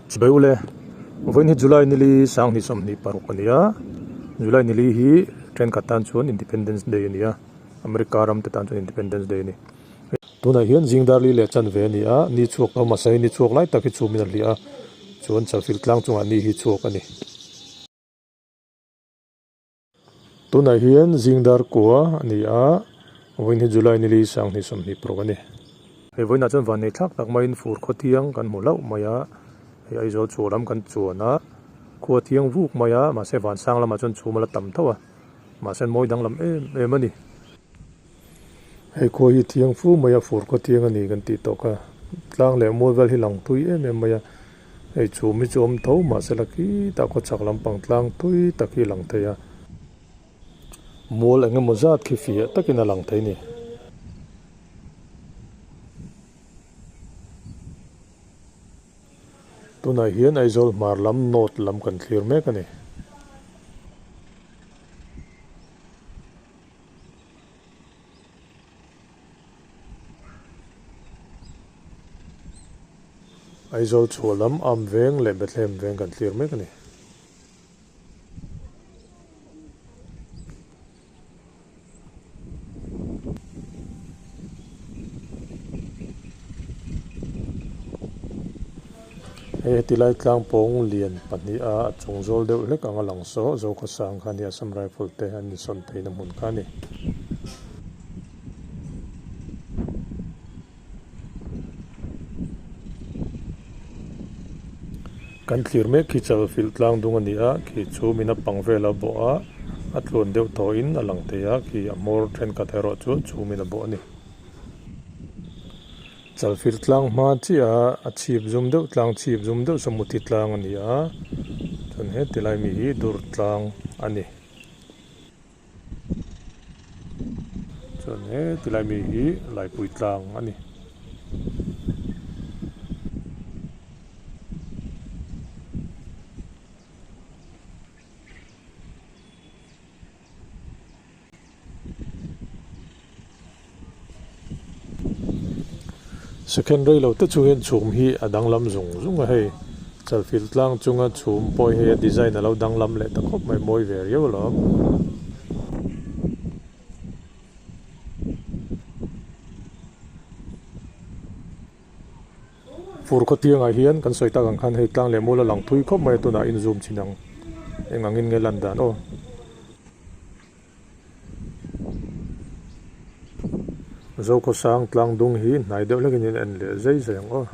Chibai ule, vawiin hi July nili sanghnih 26 a ni a, July nili hi thenkhat tan chuan Independence Day a ni a, America ram te tan chuan Independence Day a ni. Tunah hian zing dar li leh chanve a ni a, ni chhuak a awm a, sai ni chhuak lai tak hi chhumin a hliah a, chuan chalfilh tlang chungah ni hi chhuak a ni. Tunah hian zing dar kua a ni a, vawiin hi July nili 2026 a ni. Hei vawiinah chuan van nei thlak tak maiin fur khaw thiang kan hmu hlauh mai a, hei Aizawl chhuah lam kan chuan a, khua thiang vuk mai a, mahse van sang lamah chuan chhum a la tam tho a, mahse an mawi danglam em em a ni. Hei khua hi thiang fu mai a, fur khaw thiang a ni kan tih tawh kha, tlang leh mual vel hi lang thui em em mai a. Hei chhum hi chu awm tho mahse la khitah khaw chhak lampang tlang thui tak hi a lang thei a, mual eng emaw zat khi fiah takin a lang thei a ni. Tunah hian Aizawl hmar lam north lam kan thlir mek a ni. Aizawl chhuah lam Am veng leh Bethlehem veng kan thlir mek a ni. Hei heti lai tlangpawng lian pahnih a a chung zawl deuh hlek ang a lang saw Zokhawsang kha a ni Assam Rifle te an insawn theihna hmun kha a ni. Kan thlir mek khi chal filh tlang dung a ni a, khi chu min a pang vel a bawh a, a tluan deuh tawhin a lang thei a, khi a hmawr thenkhat erawh chu chhumin a bawh a ni. Chal filh tlang hma chiah a, a chhip zum deuh tlang chhip zum deuh samuthi tlang a ni a, chuan heti lai mi hi dur tlang a ni. Chuan he tilai mi hi laipui tlang a ni. Second rei lo te chu hian chhum hi a danglam zung zung a hei chalfilh tlang chunga chhum pawh hi hei a design a lo danglam leh ta khawp mai mawi ve riau alawm. Fur khawtiangah hian kan sawi tak ang khan hei tlang leh mual a lang thui khawp mai a tunah in zoom chin ang eng angin nge lan dan aw. Zokhawsang tlang dung hi hnai deuh hlekin in en leh zai zai ang aw.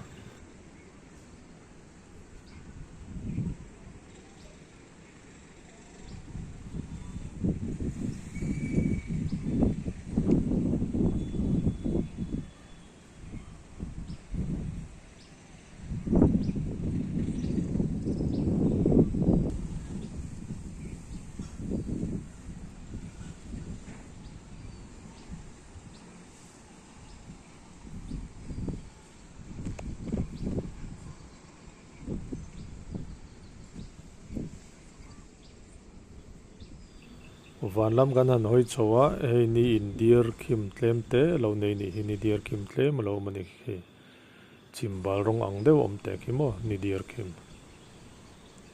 Van lam kan han hawi chho a, hei ni in diar khim tlem te a lo nei nih hi, ni diar khim tlem a lo awm a ni khi, chim bal rawng ang deuh a awm teh khi maw, ni diar khim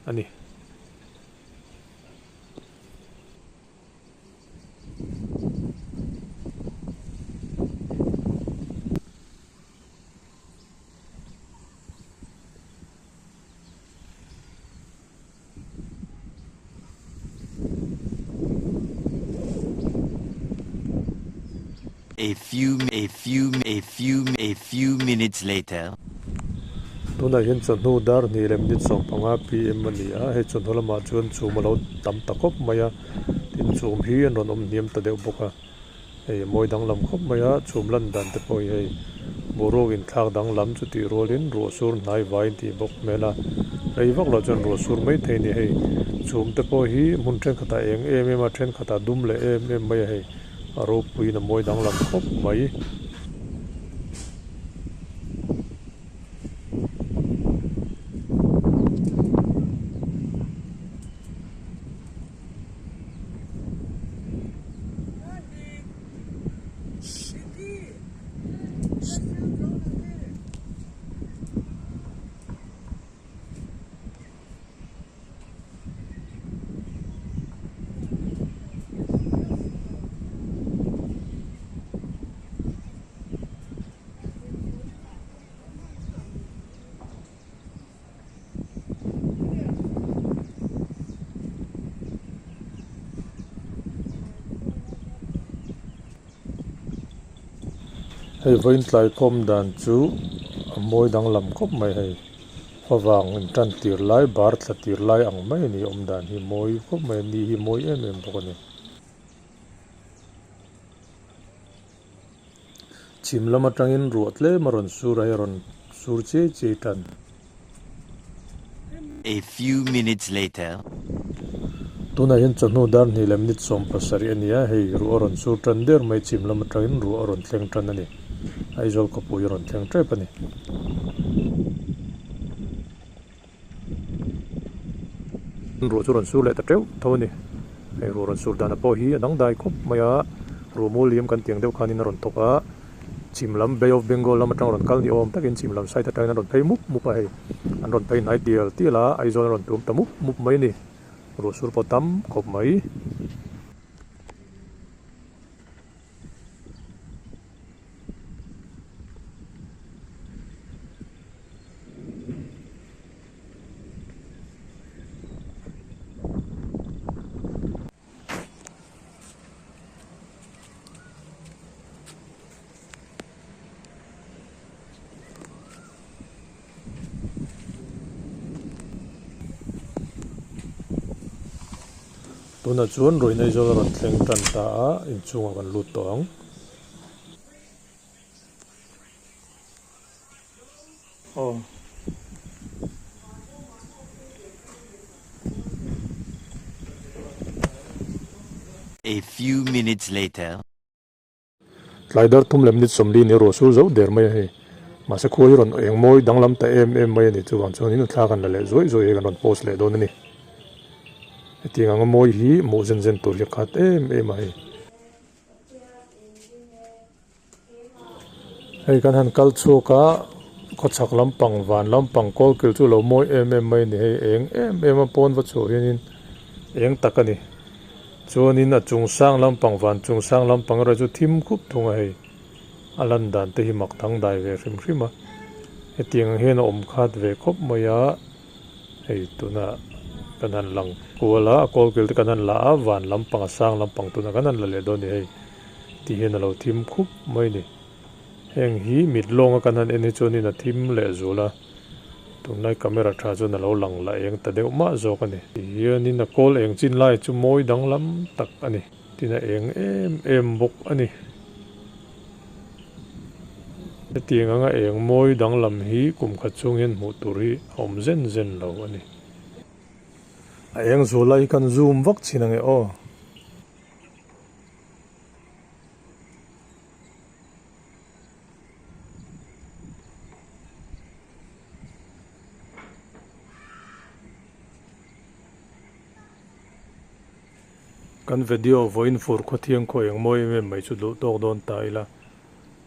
a ni. A few a few a few a few minutes later. Tunah hian chawhnu dar hnih leh minute 15 pm a ni a, hei chawhnu lamah chuan chhum a lo tam ta khawp mai a, tin chhum hi an rawn awm hniam ta deuh bawk a, hei a mawi danglam khawp mai a, chhum lan dan te pawh hi hei boruak inthlak danglam chu tih rualin ruah sur hnai vai an tih bawk hmel a, rei vak loh chuan ruah sur mai thei a ni hei, chhum te pawh hi hmun thenkhatah eng em em a, thenkhatah dum leh em em mai a hei a ropuiin a mawi danglam khawp mai. Hei vawiin tlai khawm dan chu a mawi danglam khawp mai hei. Favang in tan tir lai bar thla tir lai ang mai a ni awm dan hi mawi khawp mai a ni hi mawi em em bawk a ni. Chhim lam atangin ruah tlem a rawn sur a hei a rawn sur chiai chiai tan. A few minutes later. Tunah hian chawhnu dar hnih leh minute 70 a ni a, hei ruah a rawn sur tan der mai chhim lam atangin ruah a rawn thleng tan a ni. Aizawl khawpui a rawn thleng tep a ni. Ruah chu rawn sur leh ta teuh tho a ni. Hei ruah rawn sur dana pawh hi a dangdai khawp mai a, ruah mawl liam kan tiang deuh khanin a rawn thawk a, chhim lam Bay of Bengal lam atang rawn kal ni awm takin chhim lam side atangin an rawn phei mup mup a hei, an rawn phei hnai tial tial a, Aizawl an rawn tum ta mup mup mai a ni. Ruah sur pawh tam khawp mai. Tunah chuan ruihna Aizawl a rawn thleng tan ta a, inchhungah kan lut tawh ang. Aw. A few minutes later. Tlai dar thum leh minute 40 ni ruah sur zo der mai a hei. Mahse khua hi rawn eng mawi danglam ta em em mai a ni. Chuvang chuan in thla kan la leh zuaih zuaih hi kan rawn post leh dawn a ni. Hetiang anga mawi hi hmuh zen zen tur hi a khat em em a hei. Hei kan han kal chhuak a, khawchhak lampang van lampang kawlkil chu lo mawi em em mai a ni hei eng em em a pawn va chhuah hianin eng tak a ni chuanin a chung sang lampang van chung sang lampang erawh chu thim khup thung a hei a lan dan te hi mak dangdai ve hrim hrim a hetiang ang hian a awm khat ve khawp mai a hei tunah kan han lang kual a a kawlkil te kan han la a van lampang a sang lampang tunah kan han la leh dawn a ni hei. Tih hian a lo thim khup mai a ni. Heng hi mit lawnga kan han en hi chuanin a thim leh zual a, tunlai camera tha chuan a lo lang la eng ta deuh mah zawk a ni. Ti hianin a kawl eng chin lai chu mawi danglam tak a ni. Tin a eng em em bawk a ni. Hetiang anga eng mawi danglam hi kum khat chhung hian hmuh tur hi a awm zen zen lo a ni. A eng zual lai hi kan zoom vak chin ange aw. Kan video vawiin fur khawthiang khaw eng mawi em em mai chu duh tawk dawn ta ila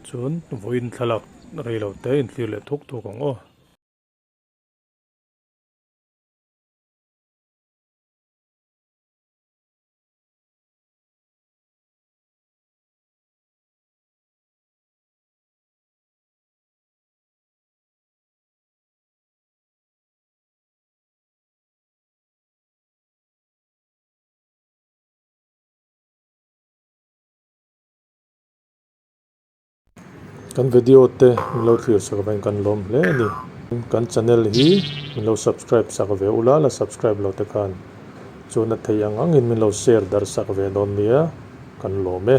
chuan vawiin thlalak rei lo te inthlir leh thuk thuk ang aw. Kan video te min lo thlir sak avangin kan lawm hle a ni. Kan channel hi min lo subscribe sak ve ula, la subscribe lo te khan chuan a thei ang angin min lo share darh sak ve dawn nia, kan lawm e.